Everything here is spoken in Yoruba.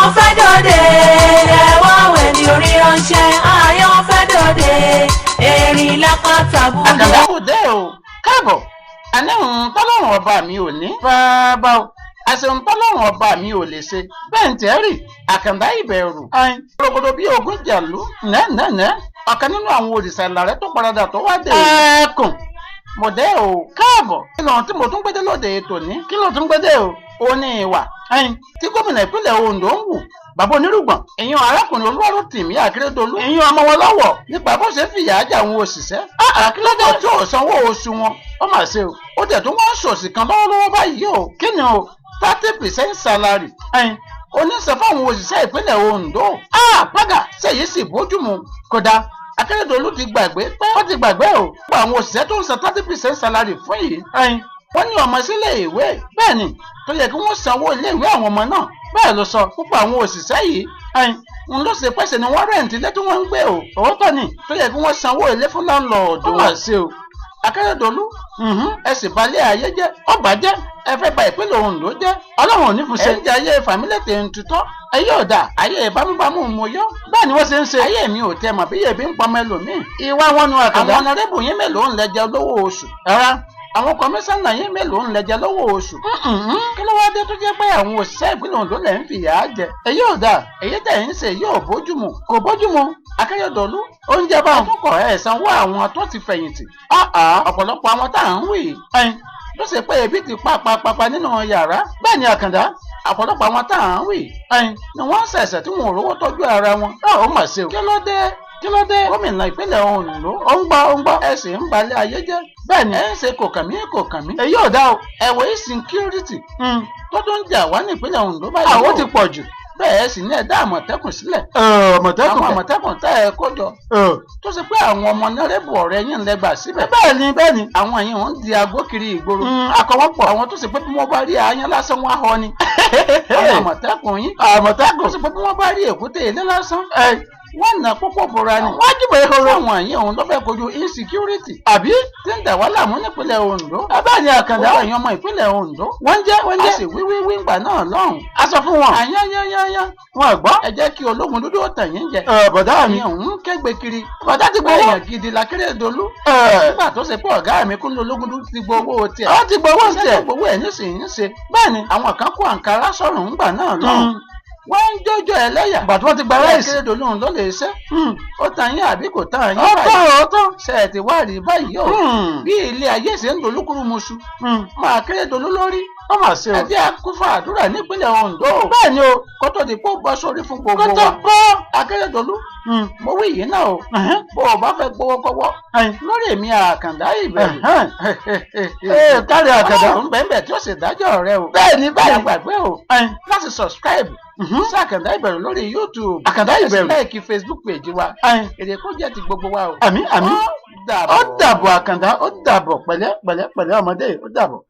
Àyànfẹ́ dòde, ẹ̀wá wẹ̀ ní orí ránṣẹ́. Àyànfẹ́ dòde, erin lákàtàbù. Àkàndá kò dé o, káàbọ̀. Àní òun tọ́lọ́run ọba mi ò ní. Bàbá o, àṣehun tọ́lọ́run ọba mi ò lè ṣe. Bẹ́ẹ̀ ń tẹ́rì Àkàndá ìbẹ̀rù. Ayin rogodo bí ogun jàlú nẹ́ẹ̀nẹ́ẹ̀nẹ́. Ọ̀kan nínú àwọn òrìṣà ìlàrẹ́ tó paradà tó wá dé. Ẹ̀ẹ́kùn mo dé o, káàbọ̀. Kí lóhun tí mo tún gbédé lóde tòní? Kí ló tún gbédé o? Ó ní ìwà ẹyin tí gómìnà ìpínlẹ̀ Ondo ń wù, bàbá onírùgbọ̀n, ìyẹn arákùnrin Olúwarótìmí Akérèdọ́lù, ìyẹn ọmọ wọn lọ́wọ́, nípa bó ṣe fìyà jẹ àwọn òṣìṣẹ́ àkílódé tí ò sanwó oṣù wọn. Ó mà ṣe o, ó tẹ̀ tó wọ́n ń ṣòṣì kan lọ́wọ́lọ́wọ́ báyìí o. Kí ni o? 30% salary ẹyin oníṣẹ́ fáwọn òṣìṣẹ́ ìpínlẹ̀ Ondo. Pàgà ṣèyí sì bójúmu kódà. Akérèdọ́lù ti gbàgbé pé ó ti gbàgbé o. Gbogbo àwọn òṣìṣẹ́ tó ń san 30% salary fún yìí ẹyin, wọ́n ní ọmọ sílé ìwé, bẹ́ẹ̀ ni tó yẹ kí wọ́n sanwó ilé ìwé àwọn ọmọ náà. Bẹ́ẹ̀ ló sọ púpọ̀ àwọn òṣìṣẹ́ yìí ẹyin ń ló ṣe pẹ́sẹ̀ ni wọ́n rent ilé tí wọ́n ń gbé o. Òótọ́ ni tó yẹ kí wọ́n sanwó ilé fún landlord. Ó mà ṣe o, Akérèdọ́lù, ẹ sì balẹ̀ ayé jẹ́, ọba jẹ́, ẹ fẹ́ ba ìpínlẹ̀ Ondo jẹ́. Ọlọ́run ò ní fún ṣe. Ẹ ń jẹ ayé fàmílẹ̀tẹ̀ ń tutọ́, ayé ọ̀dà, ayé bámúbámú mo yọ. Bẹ́ẹ̀ ni wọ́n ṣe ń ṣe. Ayé mi ò tẹ mọ̀ bí ebi ń pọmọ ẹlòmíì. Ìwà wọn nu Àkàndá. Àwọn honourable yín mélòó ń lẹ́jẹ̀ lówó oṣù? Rárá, àwọn kọmíṣánná yín mélòó ń lẹ́jẹ̀ lówó oṣù? Kí ló wá dé tó jẹ́ pé àwọn òṣìṣẹ́ ìpínlẹ̀ Ondo lẹ̀ ń fìyà jẹ? Èyí ò dáa. Èyí tẹ̀ ń ṣe yóò bójúmu, kò bójúmu. Akérèdọ́lù, oúnjẹ bá wọn kọ̀ ẹ̀ sanwó àwọn tó ti fẹ̀yìntì. Ọ̀pọ̀lọpọ̀ àwọn tá à ń wí ló ṣe pé ebi ti pa pa pa pa nínú yàrá. Bẹ́ẹ̀ ni Àkàndá, ọ̀pọ̀lọpọ̀ àwọn tá à ń wí ni wọ́n ń ṣẹ̀ṣẹ̀ tí wọn ò rówó tọ́jú ara wọn. Ó mà ṣe o, kí ló dé? Kí ló dé? Gómìnà ìpínlẹ̀ Ondo, ó ń gbọ́, ó ń gbọ́, ẹ sì ń balẹ̀ ayé jẹ́. Bẹ́ẹ̀ ni ẹ ń ṣe, kò kàn mí, kò kàn mí. Èyí ò dá o. Ẹ̀wọ̀ insecurity tó tún ń jà wá ní ìpínlẹ̀ Ondo báyìí Àwọn ti pọ̀ jù. Bẹ́ẹ̀ sì ní ẹ dá Àmọ̀tẹ́kùn sílẹ̀. Àmọ̀tẹ́kùn. Àwọn Àmọ̀tẹ́kùn tẹ́ ẹ kó jọ tó ṣe pé àwọn ọmọ honourable ọ̀rẹ́ yín lẹ́gbà síbẹ̀. Bẹ́ẹ̀ ni, bẹ́ẹ̀ ni. Àwọn yìí ń di agbó kiri ìgboro. Akọwọ́pọ̀. Àwọn tó ṣe pé bí wọ́n bá rí aáyán lásán, wọn á họ ni. Àwọn Àmọ̀tẹ́kùn yín Àmọ̀tẹ́kùn. tó ṣe pé bí wọ́n bá rí èkúté ilé lásán, wọ́n nà púpọ̀ bora ni. Wọ́n jùmọ̀ ehoro. Àwọn yìí òun ló fẹ́ kojú insecurity Àbí? tí ń dà wá láàmú nípínlẹ̀ Ondo. Bẹ́ẹ̀ ni, Àkàndá. Owó ẹ̀yàn ọmọ ìpínlẹ̀ Ondo. Wọ́n jẹ́, wọ́n A jẹ́. sì wíwíwí ńgbà náà lọ́hùn. A sọ fún wọn. Àyányányányá. Wọn gbọ́. Ẹ jẹ́ kí ológun dúdú ó tàn yín jẹ. Bọ̀dá mi. Ìyẹn òun kégbe kiri. Bọ̀dá ti gbowó. Èèyàn gidi l'Akérédolú. Nígbà tó ṣe pé ọ̀gá mi kúnlẹ̀, ológun dúdú ti gbowó tiẹ̀. Ó ti gbowó Ṣé tiẹ̀. tó gbowó ẹ̀ nísìnyí ń ṣe? Bẹ́ẹ̀ ni. Àwọn kan kó àǹkárá sọ̀rùn ńgbà náà lọ́hùn. Wọ́n ń jójó ẹlẹ́yà. Ìgbà tí wọ́n ti gba rice. Akérédolú ló lè ṣe. Ó tàn yín àbí kò tàn yín Ó báyìí? tán, ó tán. Ṣe ẹ ti wá rí báyìí o? Bí ilé ayé ṣe ń dolúkúrúmuṣu máa Akérédolú lórí. Ó mà ṣe o. Ẹ jẹ́ a kún fún àdúrà nípínlẹ̀ Ondo. Bẹ́ẹ̀ ni o. Kó tó di pé ó bọ́ sórí fún gbogbo Kó tó wa. bọ́. Akérédolú, mo wí yìí náà o, bó o bá fẹ́ gbowó kọ́wọ́ lórí èmi Àkàndá ìbẹ̀rù. Ee, kárí Àkàndá. Ọlọ́run bẹ́ẹ̀ tí ó sì dájọ́ rẹ o. Bẹ́ẹ̀ ni, bẹ́ẹ̀ Má ni. gbàgbé o láti subscribe sí Àkàndá Ìbẹ̀rù lórí YouTube. Àkàndá Ìbẹ̀rù. Ẹ sì like Facebook page wa. Èrè kó jẹ́ ti gbogbo wa o. Àmín, àmín. Ó dàbọ̀. Ó dàbọ̀, Àkàndá, ó dàbọ̀. Pẹ̀lẹ́ pẹ̀lẹ́ pẹ̀lẹ́ ọmọdé, ó dàbọ̀.